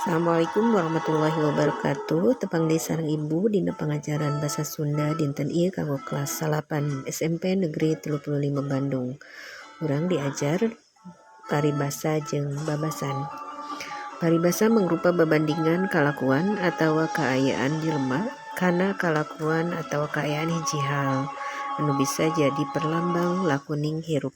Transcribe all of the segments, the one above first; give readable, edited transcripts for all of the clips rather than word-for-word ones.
Assalamualaikum warahmatullahi wabarakatuh. Tepang deui sareng Ibu dina pangajaran basa Sunda dinten ieu kanggo kelas 9 SMP Negeri 35 Bandung. Urang diajar paribasa jeung babasan. Paribasa mangrupa babandingan kalakuan atawa kaayaan jelema kana kalakuan atawa kaayaan hiji hal anu bisa jadi perlambang lakuning hirup.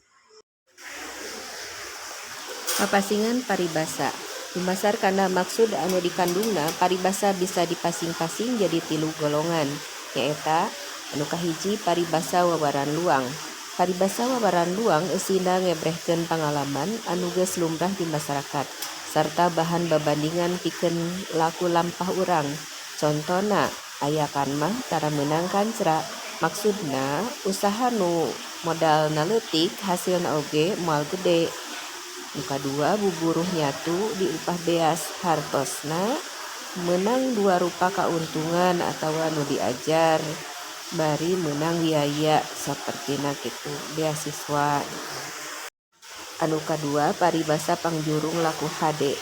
Papasingan paribasa. Dumasar kana maksud anu dikandungna, paribasa bisa dipasing-pasing jadi tilu golongan, nyaeta: Anu kahiji, paribasa wawaran luang. Paribasa wawaran luang eusina ngebrehkeun pangalaman anu geus lumrah di masarakat sarta bahan babandingan pikeun laku lampah urang. Contona, "Ayakan mah tara meunang kancra," maksudna usaha nu modalna leutik hasilna oge moal gede. Nu kadua, "Buburuh nyatu diupah beas," hartosna meunang dua rupa kauntungan atawa nu diajar bari meunang biaya, sapertina kitu beasiswa. Anu kadua, paribasa pangjurung laku hade.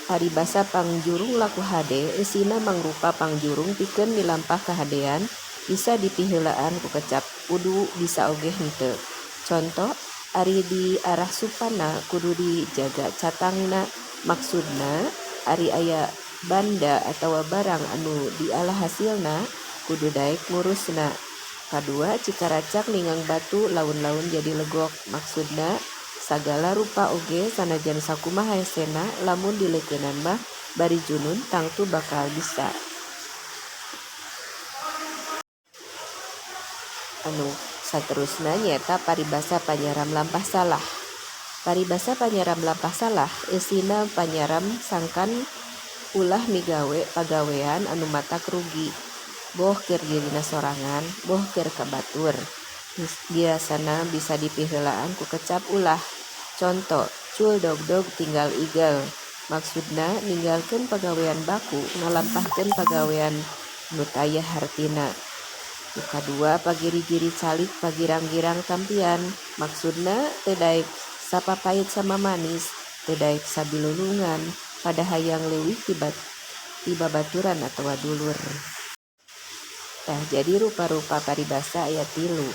Paribasa pangjurung laku hade eusina mangrupa pangjurung pikeun milampah kahadean, bisa dipiheulaan ku kecap kudu, bisa oge henteu. Conto, "Ari diarah supanna kudu dijaga catangna," maksudna ari aya banda atawa barang anu dialah hasilna kudu daek ngurusna. Kadua, "Cikaracak ninggang batu laun-laun jadi legok," maksudna sagala rupa oge sanajan sakumaha hesena lamun dileukeunan mah bari junun tangtu bakal bisa. Anu saterusna nyaeta paribasa panyaram lampah salah. Paribasa panyaram lampah salah eusina panyaram sangkan ulah migawe pagawean anu matak rugi, boh keur dirina sorangan boh keur ka batur. Biasana bisa dipiheulaan ku kecap ulah. Conto, "Cul dogdog tinggal igel," maksudna ninggalkeun pagawean baku ngalampahkeun pagawean nu taya hartina. Nu kadua, "Pagiri-giri calik pagirang-girang tampian," maksudna teu daek sapapait samamanis, teu daek sabilulungan pada hayang leuwih ti babaturan atawa dulur. Tah, jadi rupa-rupa paribasa aya tilu,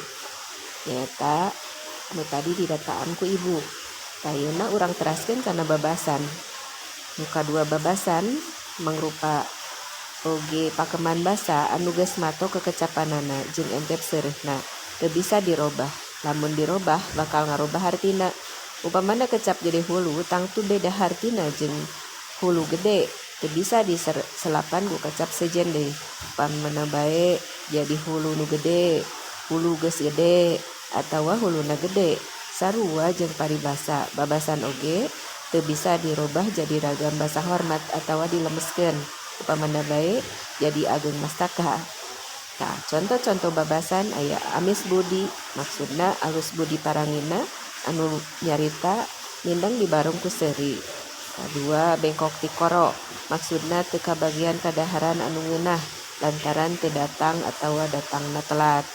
nyaeta anu tadi didataan ku Ibu. Tah, ayeuna urang teraskeun kana babasan. Nu kadua, babasan mangrupa oge pakeman basa anu geus mato kekecapanana jeung entep seureuhna, teu bisa dirobah. Lamun dirobah bakal ngarobah hartina. Upamana kecap gede hulu tangtu beda hartina jeung hulu gede, teu bisa diselapan ku kecap sejen deui. Upamana bae jadi hulu nu gede, hulu geus gede, atawa huluna gede. Sarua jeung paribasa, babasan oge teu bisa dirobah jadi ragam basa hormat atawa dilemeskeun. Upamana bae jadi ageung mastaka. Tah, conto-conto babasan aya "amis budi," maksudna alus budi parangina anu nyarita mindeng dibarung ku seuri. Kadua, "Bengkok tikoro," maksudna teu kabagian kadaharan anu ngeunah lantaran teu datang atawa datangna telat.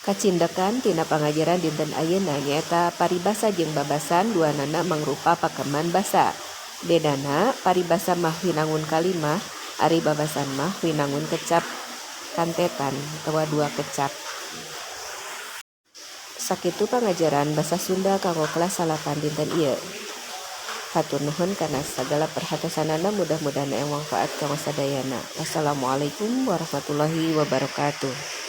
Kacindekan tina pangajaran dinten ayeuna nyaeta paribasa jeung babasan duanana mangrupa pakeman basa. Bedana, paribasa mah winangun kalimah, ari babasan mah winangun kecap kantetan atawa dua kecap. Sakitu pangajaran basa Sunda kanggo kelas 9 dinten ieu. Hatur nuhun kana sagala perhatosanana, mudah-mudahan aya mangfaat kanggo sadayana. Wassalamualaikum warahmatullahi wabarakatuh.